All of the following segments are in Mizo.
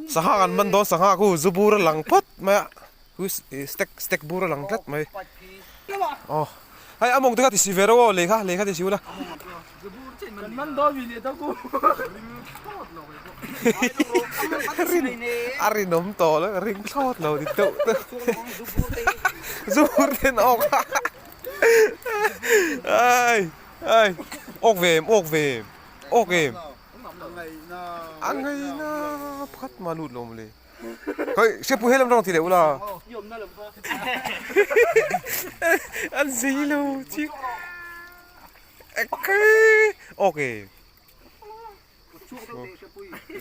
Sangha kan man dawn sangha khu zu bur a lang phawt mai a khu stack stack bur a lang tlat mai aw hei a mawng te kha ti si ve reuh aw lei kha lei kha ti si ula a rinawm tawh lo ring thlawt lo ni deuh deuh zu bur ten awk a ai ai awk ve em awk ve em awk em. A ngaina pakhat mah lut lo mawle. Hei hriatpui he lam rawng ti leh ula. An zei lo chiang. Okay.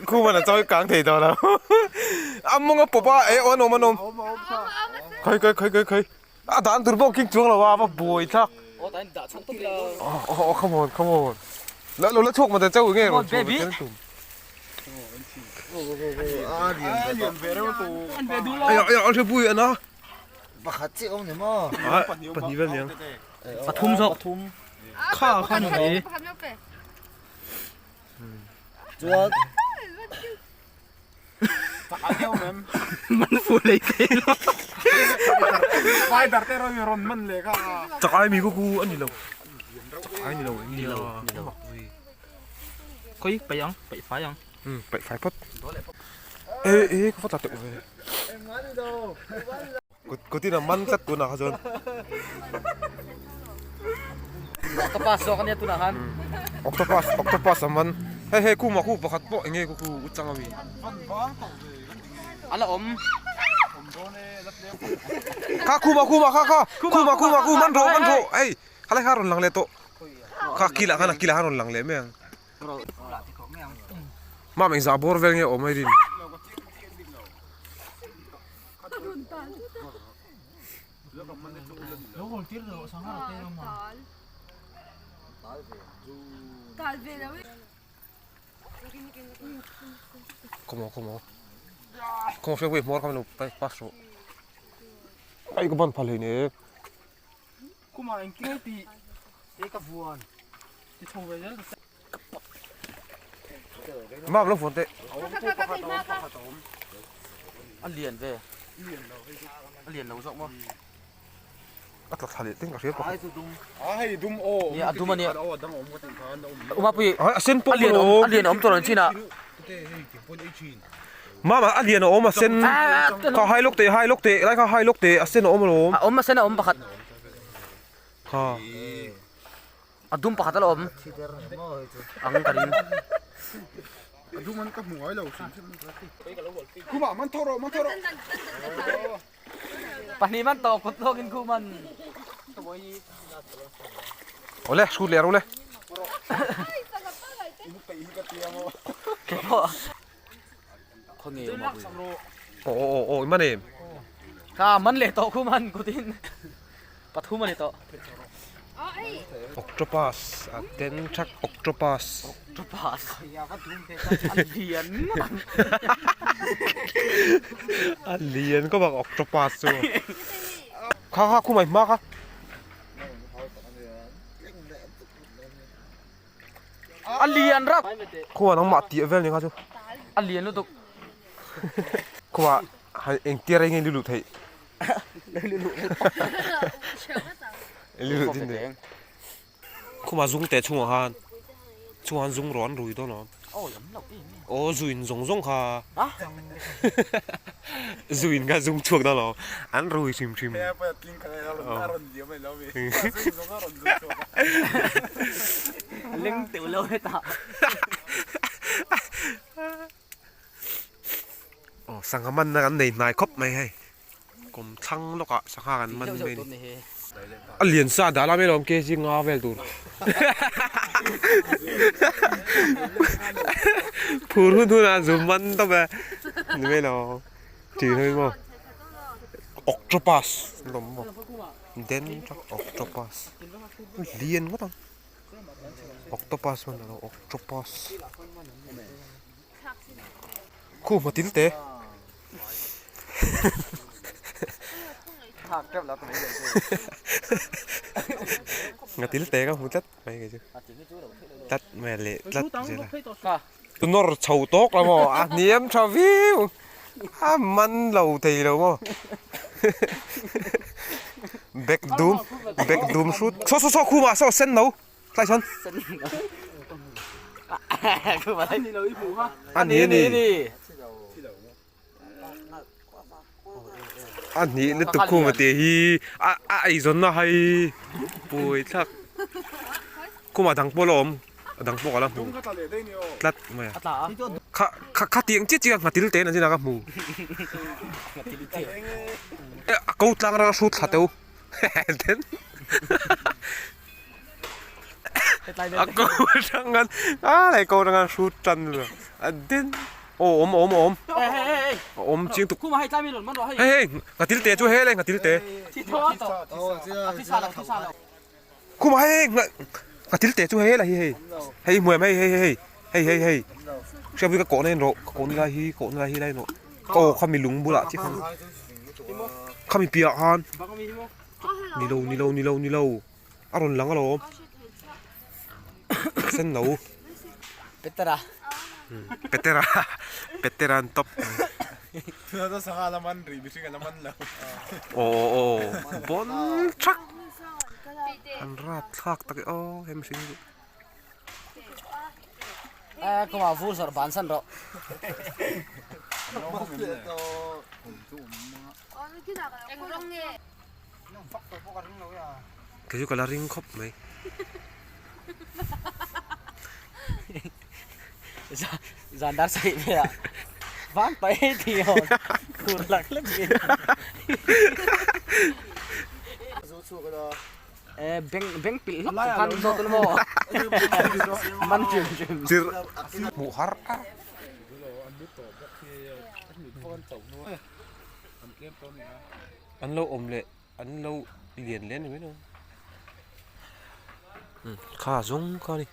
Khuman a chawi kang thei tawh lo. A mawng a pawp a e aw an awm an awm. Khawi khawi khawi khawi khawi. A dan tur pawh king chuang lo a va buai thlak. Aw come on come on. La lo la chhuak mah ta chauh nge rawn chhuak ve tum. Aya aya a hre ana. Pakhat chiah awm ni maw? Pahnih vel niang. Pathum zawk. Kha kha ni mai. Chuan Man fu lei thei lo. Spider te rawn rawn man leh kha. Chak ai mi ku ku a ni lo. Chak ai ni lo ni lo. Koi paih ang, paih fai ang. Um paih fai phawt. E e ka va tla teuh ve. Kut kutin a man tlat tunah kha chuan. Octopus zawk ania tunah khan. Octopus octopus a man. Hei hei khumah khu pakhat pawh eng nge khu khu u chang ami. Ala awm. Kha khumah khumah kha kha khumah khumah khu man rawh man rawh hei khalai kha rawn lang leh tawh. Kha kilah khan a kilah khan rawn lang leh mai ang. Mam engzah bawr vel nge awm a i rin. Come on, come on. Come on, wait, more come pass ro. Ai ka ban phal hei ne. Kuma engtin ti e ka vuan. Ti chho ve zel. Mam lo phone teh. A lian ve. A lian lo zawk maw? A tla thla leh teng ka hria pakhat. A hei dum aw. Nia a dum a nia. Umapui. A sen pawh a lian awm a lian awm tawh lo chin ah. Mam a lian a awm a sen kha hai lawk teh hai lawk teh lai kha hai lawk teh a sen a awm alawm. A awm a sen a awm pakhat. Kha. A dum pakhat a la awm ang ka ring. A dum an ka hmu ngai lo hrim hrim. Khumah man tho rawh man tho rawh. Pahnih man tawh kut lawk in khuman. Awle hrut leh rawh le. Keipawh. Aw aw aw i man em? Kha man leh tawh khuman kutin pathum a ni tawh. Octopus a den thak octopus. Octopus a lian ngawt ang. A lian khawp ang octopus chu. Kha kha khumai hma kha. A lian rap. Khuaa nangmah tih vel ni kha chu. A lian lutuk. Khuaa engtia rei nge i luh theih? I luh din nei. Khumah zung teh chhungah khan chhungah khan zung rawh an rui dawn alawm. Aw zu in zawng zawng kha. Zu in kha zung chhuak dawn alawm. An rui hrim hrim. Leng teuh lo hetah. Aw sangha manna kan nei hnai khawp mai hei kum thlang lawkah sangha kan man mai a ni a lian sa dah la mai lawm kg nga vel tur phur hun hunah zu man tawp e ni mai lo tih hi maw. Octopus lawm maw den tlat octopus lian ngawt ang octopus hman alo octopus khu hma til te. Ngatil te ka hmu tlat mai kei chu. Tlat mai a leh tlat zel a. Tu nawr chho tawk la maw a hniam tha viau a man lo thei lo maw. Bag dum bag dum hrut saw saw saw khumah saw sen no tlai sawn. A ni a ni. A hnih na tukkhum a tih hi a a eizawnna hai pawi thlak khumah dang pawh a la awm a dang pawh ka la hmu tlat mai a kha kha khatiang chiah chiah nghatil te an zinah ka hmu a ko tlang rang a hrut thla teuh then a ko atang khan a lai ko atang khan hrut tan a den aw awm awm awm a awm chiang tuk hei hei nghatil te chu hei le nghatil te khumah hei hei nghatil te chu hei la hi hei hei hmuai hei hei hei hei hei hei hriatpui ka kawhna en rawh ka kawhna lai hi kawhna lai hi lai rawh aw khami lung bulah chiah khan khami piahah khan ni lo ni lo ni lo ni lo. A rawn lang alawm sen lo Petera Petera Petera an top Sangha la man ri mihring a la man lo aw aw aw bawn thak an rap thlak tak e aw he mihring hi a kawngah vur zawrh ban san rawh Kei chu ka la ring khawp mai. Zan dar saih ve a van pai hei ti ho khur lak lek ni. E beng beng pilh hlawk chu khan zawt ula maw man chim chim. Chir hmuh har a. An lo awm leh an lo lian leh a ni mai lo. Kha zawng kha a ni.